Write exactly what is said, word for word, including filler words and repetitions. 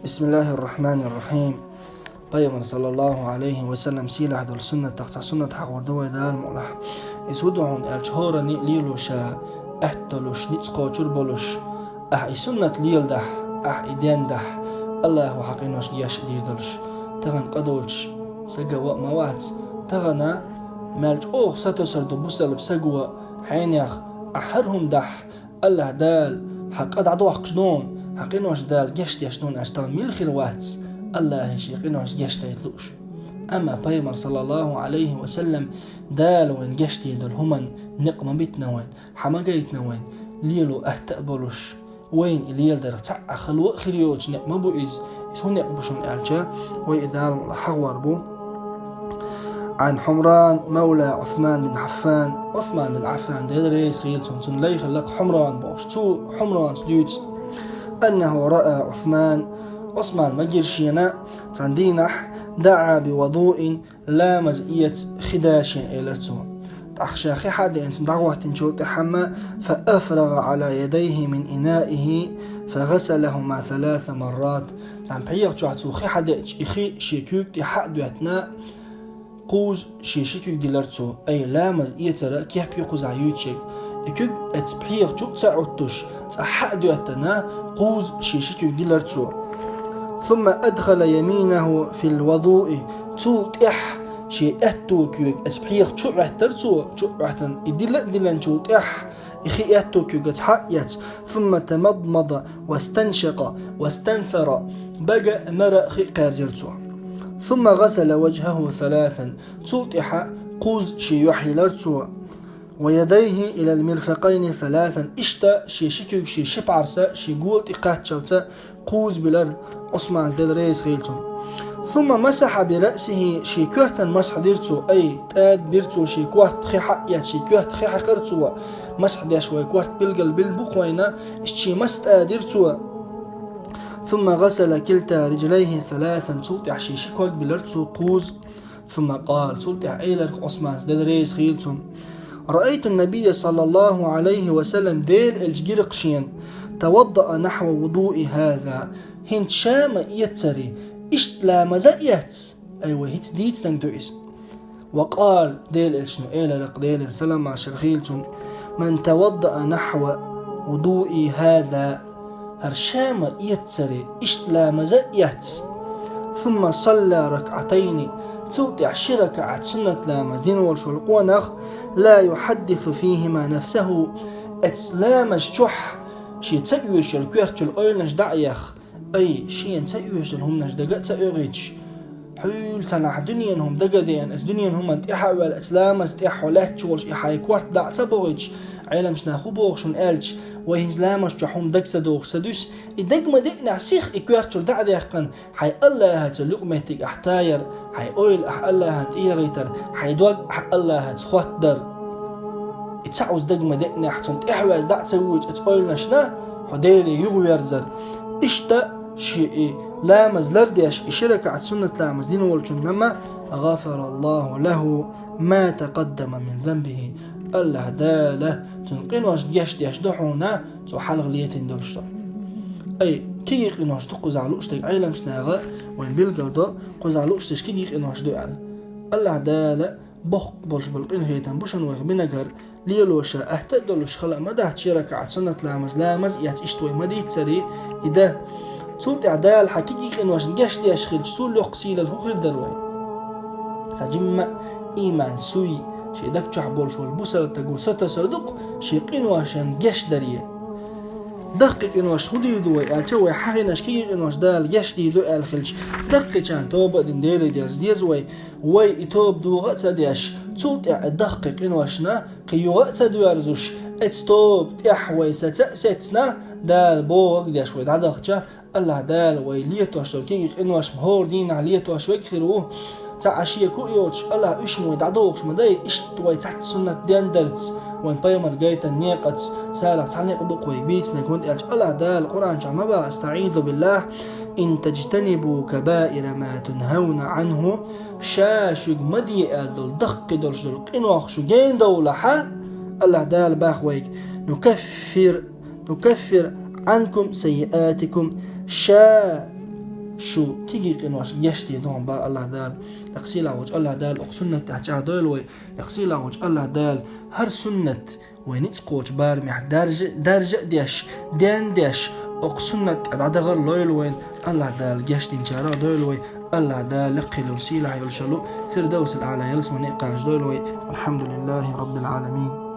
بسم الله الرحمن الرحيم. Пайхамар, саллаллаху алейхи ва саллам, сийлахь долу суннатах цхьа суннат хьахор ду вай Дала мукъалахь. Иза хӀун ду хьуна аьлча, хӀоранна а лело ша атта долуш, ницкъ кхочур болуш, ахь и суннат леладахь, ахь и дендахь, Аллахо хьан къинош геч дийр долуш. Тахана къа долчу сага ваъ ма вац. Тахана мел чӀогӀа сатосар ду бусалба сага ваъ, хьенех ахь хӀара хӀума дахь, Аллахь Дала хьан къа дӀадохкуш дуна, хьан къинош Дала геч деш дуна аьлча, тахана мила хир вац Аллахе шен къинош геч дайта лууш. Амма Пайхамар, саллаллаху алейхи ва саллам, Дала вайна геч дийр долу хӀуманна некъ ма битина вайна, хьан ма гайтина вайна, лело атта а болуш, вайна и леладарх цхьа а хало а хир йоцуш некъ ма бу иза. Иза хӀун некъ бу шуна аьлча, вай и Дала мукъалахь хьахор бу. عن حمران مولى عثمان بن عفان. Ӏусман бин Ӏаффан, Дела реза хуьлда цунна, цуьнан лай хилла-кх Хьумран бохуш. Цо, Хьумрана, дуьйцу: أنه رأى عثمان, Ӏусмана ма гира шена, цхьана дийнахь, دعا بوضوء, ламаз эца хи да шена, элира цо. ТӀаккха ша хи схьа а деана, цунна дӀахӀоттийначул тӀаьхьа, فأفرغ على يديه من إنائه فغسلهما ثلاث مرات. Цхьана пхьегӀа чохь цо хи схьа деъча, и хи шен куьйга тӀе схьа а доьттина, кхузза шен ши куьг дилира цо. Ай, ламаз эцара кеп ю кхузахь юьйцуш ерг. И куьг оцу пхьегӀа чу а ца Ӏуттуш, цкъа схьа а доьттина, кхузза шен ши куьг дилира цо. ثم أدخل يمينه في الوضوء. Цул тӀаьхьа шен аьтту куьйга оцу пхьегӀа чу а Ӏоьттира цо, чу а Ӏоьттина, и дилла а диллинчул тӀаьхьа, и хи аьтту куьйга схьа а эцна, ثم تمضمض واستنشق واستنثر, бага а, мара а хи а кхаьрзира цо. ثم غسل وجهه ثلاثا, цул тӀаьхьа кхузза шен юьхь йилира цо. ويديه إلى المرفقين ثلاثا, иштта шен ши куьг шен ши пхьарса шен гола тӀе кхаччалца кхузза билира Ӏусмана, Дела реза хуьлда цунна. ثم مسح برأسه, шен коьртана масхь дира цо, ай, тӀадбира цо шен корта, хи схьа а эцна, шен коьрта хи хьаькхира цо, масхь деш вай корта билггал билла бу-кх вайна, иштта шен мас тӀадира цо. ثم غسل كلتا رجليه ثلاثا, цул тӀаьхьа шен ши ког билира цо кхузза. ثم قال, цул тӀаьхьа элира-кх Ӏусмана, Дела реза хуьлда цунна: رأيت النبي صلى الله عليه وسلم, Делан элча гира-кх шена, توضأ نحو وضوئي هذا, хӀинца ша ма-эццара, иштта ламаз а эцна. Ай, вай хӀинца дийцинарг ду иза. وقال, Делан элчано элира-кх, Делера салам-маршалла хуьлда цунна: من توضأ نحو وضوئي هذا, хӀара ша ма-эццара, иштта ламаз а эцна. ثم صلى ركعتين, цул тӀаьхьа ши ракаӀат суннат ламаз дина волуш волу къонах, لا يحدث فيهما نفسه, оцу ламаза чохь шен ца оьшуш йолу коьртачул ойланаш дӀа а яхна, ай, шена ца оьшуш долу хӀуманаш дага а ца оьгӀуьйтуш, хьуьлла цхьанхьа дуьненан хӀума дага а деана, оцу дуьненан хӀуманна тӀаьхьа а ваьлла, оцу ламаза тӀехь хьо лаьтташ волуш и хьайн корта дӀа а ца бохуьйтуш, Ӏеламчу наха хӀун боху шуна аьлча, вай хӀинца ламаза чохь хӀума дага ца дохуш ца дуьсу, и дага ма деънехь сиха и коьртачул дӀа а даьккхина, хьайн Аллахьаца юкъаметтиг ахь таяр, хьайн ойла ахь Аллахьана тӀеяхийтар, хьайн дог ахь Аллахьаца хоттадар. И цхьа а дага ма деънехь, цунна тӀаьхьаваьзза дӀа а ца воьдуш оцу ойланашна, хьо Деле юхаверзар. Иштта шен и ламаз лардеш, и ши ракаӀат суннат ламаз дина волчунна ма, غفر الله له ما تقدم من ذنبه. Аллахь Дала цуьнан къинош гечдеш ду хьуна, цо хьалха летийна долуш долу. Ай, кегий къинош ду кхузахь лууш дерг, Ӏеламчу наха вайна билгалдо, кхузахь лууш дерш кегий къинош ду аьлла. Аллахь Дала боккха болуш болу къинхетам бу шуна вайх бинарг, лело ша атта а долуш хала а ма дац ши ракаӀат суннат ламаз, ламаз а эцна иштта вай ма-дийццара и дан. Цул тӀаьхьа Дала хьан кегий къиношна гечдеш хилча, цул йоккха сийлалла хӀун хир дара вайн? Цхьа жимма а ийман суй шен даг чохь болуш волу бусалба стага сатосар ду-кх шен къиношна гечдаре. Даккхий къинош хӀун дийр ду вай аьлча, вай хьахийнарш кегий къинош Дала гечдийр ду аьлла хилча, даккхийчарна тоба а дина Деле дерза деза вай. Вай и тоба догӀа а ца деш, цул тӀаьхьа даккхий къиношна кхин юха а ца доьрзуш, оцу тоба тӀехь вай саца а сецна, Дала бохург деш вай дӀадахча, Аллахь Дала вай летош долу кегий къинош-м хӀора дийнахь летош верг хир ву. Цхьа а шеко а йоцуш, Аллахь уьш-м вай дӀадохуш ма дай, иштта вай цхьацца суннат дендарца, вайн пайхамар гайтина некъаца, царах цхьа некъ бу-кх вай бийцинарг, хӀунда аьлча Аллахь Дала Къуръан чохь ма боху: أستعيذ بالله، إن تجتنبوا كبائر ما تنهون عنه, ша шуьга ма де аьлла долу даккхий долуш долу къинойх шу гена довлахь, Аллахь Дала боху вайга: نكفر، نكفر عنكم سيئاتكم, Ша шу тиги къинош гешти дон ба Аллах Дала. Лекха сийлахь волчу Аллах Дала оха суннат тӀехь чӀагӀдойла вай. Лекха сийлахь волчу Аллах Дала хӀара суннат вай ницкъ кхочу барамехь даржа, даржа а деш, ден деш, оха суннат тӀе дӀадахар лойла вайн. Аллах Дала гешдинчарах дойла вай. Аллах Дала лекха йолу сийлахь йолуш йолу Фирдавсал Аъла ялсамане кхачадойла вай. Алхьамдулиллахи Раббил Аламин.